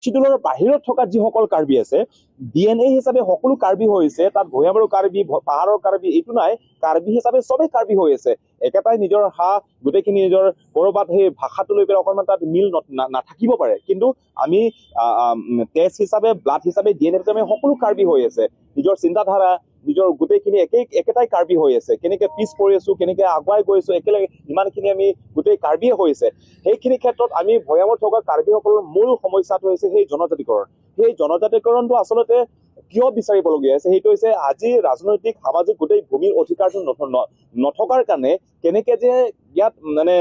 চিডুলৰ বাহিৰত থকা যিসকল কাৰ্বি আছে, ডিএনএ হিচাপে সকলো কাৰ্বি হৈছে। তাত ভৈয়ামৰ কাৰ্বি, পাহাৰৰ কাৰ্বি এইটো নাই। কাৰ্বি হিচাপে চবেই কাৰ্বি হৈ আছে। একেটাই নিজৰ গোটেইখিনি নিজৰ ক'ৰবাত সেই ভাষাটো লৈ পেলাই অকণমান তাত মিল নাথাকিব পাৰে, কিন্তু আমি তেজ হিচাপে, ব্লাড হিচাপে, ডিএনএ হিচাপে সকলো কাৰ্বি হৈ আছে। নিজৰ চিন্তাধাৰা, নিজৰ গোটেইখিনি একেটাই কাৰ্বি হৈ আছে। কেনেকে পিছ পৰি আছো, কেনেকে আগুৱাই গৈ আছো, একেলগে ইমানখিনি আমি গোটেই কাৰ্বিয়ে হৈছে। সেইখিনি ক্ষেত্ৰত আমি ভৈয়ামত থকা কাৰ্বিসকলৰ মূল সমস্যাটো হৈছে সেই জনজাতিকৰণ। সেই জনজাতিকৰণটো আচলতে কিয় বিচাৰিবলগীয়া হৈছে, সেইটো হৈছে আজি ৰাজনৈতিক, সামাজিক গোটেই ভূমিৰ অধিকাৰটো নথকাৰ কাৰণে কেনেকে যে ইয়াত মানে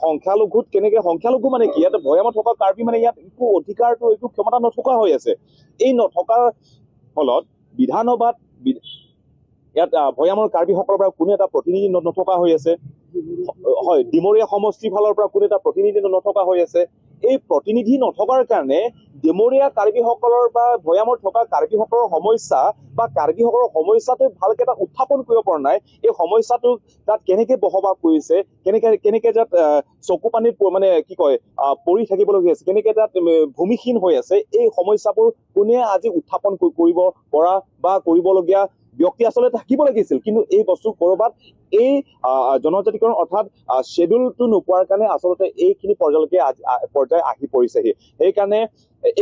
সংখ্যালঘুত কেনেকে, সংখ্যালঘু মানে কি, ইয়াত ভৈয়ামত থকা কাৰ্বি মানে ইয়াত একো অধিকাৰটো, একো ক্ষমতা নথকা হৈ আছে। এই নথকাৰ ফলত বিধানসভাত ইয়াত ভৈয়ামৰ কাৰ্বিসকলৰ পৰা কোনো এটা প্ৰতিনিধি নথকা হৈ আছে। হয়, ডিমৰীয়া সমষ্টিৰ ফালৰ পৰা কোনো এটা প্ৰতিনিধি নথকা হৈ আছে। এই প্ৰতিনিধি নথকাৰ কাৰণে ডিমৰীয়া কাৰ্বিসকলৰ বা ভৈয়ামত থকা কাৰ্বিসকলৰ সমস্যা বা কাৰ্বিসকলৰ সমস্যাটো ভালকে এটা উত্থাপন কৰিব পৰা নাই। এই সমস্যাটো তাত কেনেকে বসবাস কৰিছে, কেনেকে কেনেকে তাত চকু পানীত মানে কি কয় পৰি থাকিবলগীয়া আছে, কেনেকে তাত ভূমিহীন হৈ আছে, এই সমস্যাবোৰ কোনে আজি উত্থাপন কৰিব পৰা বা কৰিবলগীয়া ব্যক্তি আচলতে থাকিব লাগিছিল। কিন্তু এই বস্তু ক'ৰবাত এই জনজাতিকৰণ অৰ্থাৎ শ্বেডিউলটো নোপোৱাৰ কাৰণে আচলতে এইখিনি পৰ্যায়লৈকে পৰ্যায় আহি পৰিছেহি। সেইকাৰণে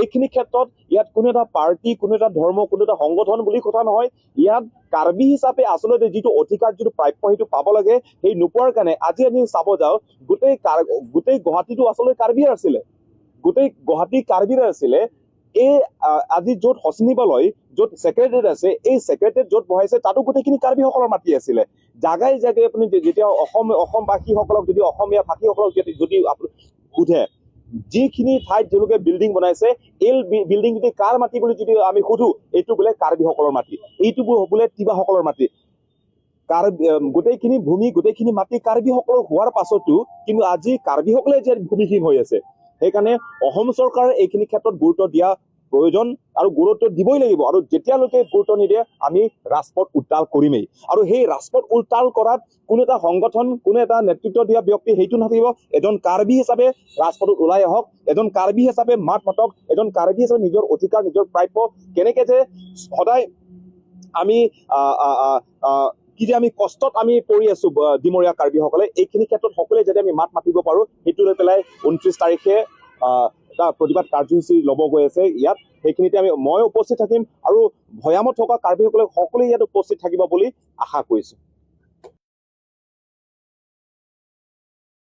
এইখিনি ক্ষেত্ৰত ইয়াত কোনো এটা পাৰ্টি, কোনো এটা ধৰ্ম, কোনো এটা সংগঠন বুলি কথা নহয়। ইয়াত কাৰ্বি হিচাপে আচলতে যিটো অধিকাৰ, যিটো প্ৰাপ্য, সেইটো পাব লাগে। সেই নোপোৱাৰ কাৰণে আজি আমি চাব যাওঁ, গোটেই গুৱাহাটীটো আচলতে কাৰ্বিয়ে আছিলে, গোটেই গুৱাহাটী কাৰ্বিৰে আছিলে। এই আজি য'ত সচিবালয়, য'ত ছেক্ৰেটেৰিয়েট আছে, এই ছেক্ৰেটেৰিয়েট য'ত বহাইছে, তাতো গোটেইখিনি কাৰ্বিসকলৰ মাটি আছিলে। জাগাই জাগাই আপুনি যেতিয়া অসমবাসীসকলক যদি, অসমীয়া ভাষীসকলক যদি আপুনি সোধে, যিখিনি ঠাইত তেওঁলোকে বিল্ডিং বনাইছে, এই বিল্ডিং যদি কাৰ মাটি বুলি যদি আমি সোধো, এইটো বোলে কাৰ্বিসকলৰ মাটি, এইটো বোলে তিৱাসকলৰ মাটি। গোটেইখিনি ভূমি, গোটেইখিনি মাটি কাৰ্বিসকলৰ হোৱাৰ পাছতো কিন্তু আজি কাৰ্বিসকলে যে ভূমিহীন হৈ আছে। সেইকাৰণে অসম চৰকাৰে এইখিনি ক্ষেত্ৰত গুৰুত্ব দিয়া প্ৰয়োজন আৰু গুৰুত্ব দিবই লাগিব। আৰু যেতিয়ালৈকে গুৰুত্ব নিদিয়ে, আমি ৰাজপথ উত্তাল কৰিমেই। আৰু সেই ৰাজপথ উত্তাল কৰাত কোনো এটা সংগঠন, কোনো এটা নেতৃত্ব দিয়া ব্যক্তি সেইটো নাথাকিব। এজন কাৰ্বি হিচাপে ৰাজপথত ওলাই আহক, এজন কাৰ্বি হিচাপে মাত মাতক, এজন কাৰ্বি হিচাপে নিজৰ অধিকাৰ, নিজৰ প্ৰাপ্য কেনেকে যে সদায় আমি আহ, আহ, আহ, আহ, কি যে আমি কষ্টত আমি পৰি আছো ডিমৰীয়া কাৰ্বিসকলে, এইখিনি ক্ষেত্ৰত সকলোৱে যাতে আমি মাত মাতিব পাৰো, সেইটো লৈ পেলাই 29 তাৰিখে এটা প্ৰতিবাদ কাৰ্যসূচী ল'ব গৈ আছে ইয়াত। সেইখিনিতে মই উপস্থিত থাকিম আৰু ভৈয়ামত থকা কাৰ্বিসকলে সকলোৱে ইয়াত উপস্থিত থাকিব বুলি আশা কৰিছো।